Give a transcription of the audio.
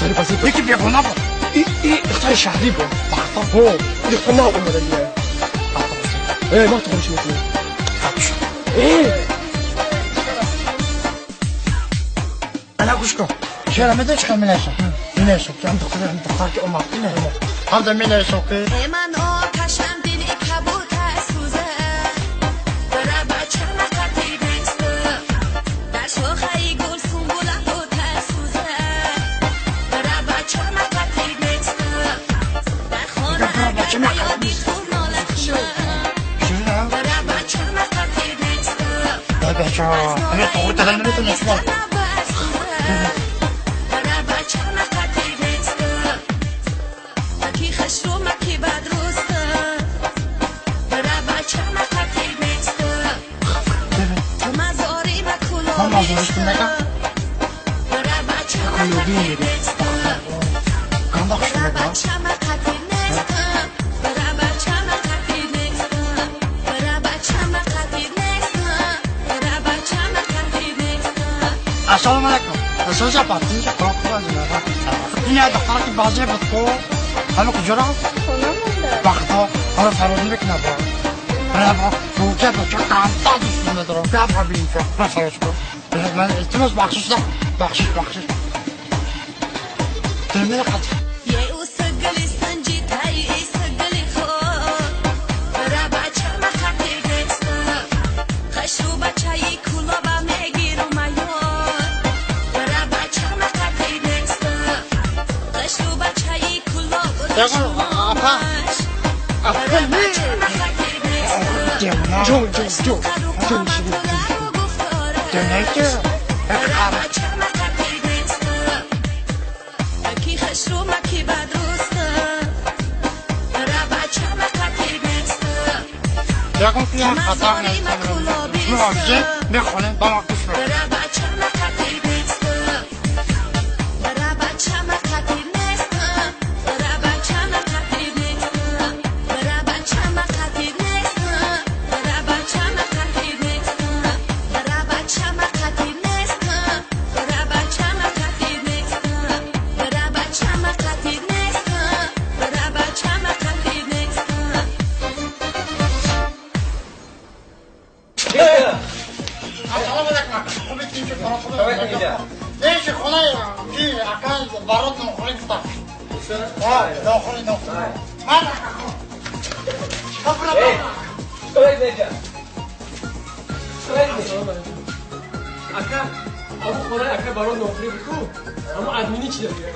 Духтари вазир буд. Яки бегона буд. И духтари шаҳрӣ буд. Вақто. Ҳо, духтар нав омада дия. Вақто. Э, ман туғри мекунам. Э! Ана гӯш кун. Шера медонӣ чӣ кор менависам? Менависам ки ҳам духтар, ҳам духтар ки омад. Ҳам да менависам ки من آتشم دل کبوتر سوزه برا بچه مقطی نیست در شاخه گل سنبوله بوتر سوزه برا بچه مقطی نیست در خانه اگر بیادی تو ناله کنم برا بچه مقطی نیست бача. Ҳамин туғри тадан наметонистам. برا بچه مقطی نیست کی خشرو مکی بدرست برا بچه مقطی نیست مزاری Ман мазориш мекам. برا بچه مقطی نیست Ганда хуш برا мекам. بچه مقطی نیست برا بچه مقطی نیست برا بچه مقطی نیست برا بچه مقطی نیست Ассалому алайкум. Соза патинҷа қоқбазина. Ин як духтара ки баъзе буд ку. Ҳама куҷо рафт? Хона монда. Вақто ҳала фарод мекунад бо. Браво, буча бача камта дӯст медорам. Гап бинча. Ман фарод кун. Ман илтимос бахшиш да. Бахшиш, бахшиш. Дилмена қат. یه او سگلی سنجی تای ای سگلی خود برا بچه مخطی نیست خشو بچه ای کلا با میگیرم ایار برا بچه مخطی نیست خشو بچه ای کلا Ягон, апа. برا بچه مخطی نیست Девона. Ҷон, ҷон, ҷон. Ҷон, ширин. Дунайки. برا بچه مخطی نیست کی خشرو مکی بدرست برا بچه مخطی نیست Ягон ки як хатар нест. Муроҷиат мехонем ба ма гӯш мекунем. برا بچه مخطی نیست برا بچه مخطی نیست برا بچه مخطی نیست برا بچه مخطی نیست برا بچه مخطی نیست برا بچه مخطی نیست برا بچه مخطی نیست برا بچه مخطی نیست برا بچه مخطی نیست. Ассалому алайкум. Хуб тинчи фарод хуб. Неши хонаи ки ака барот нохӯрӣ гуфта. Нохӯрӣ, нохӯрӣ. Ман Ака, аму хонаи ака барон нохӯрӣ буд ку? Аму админи чӣ додия?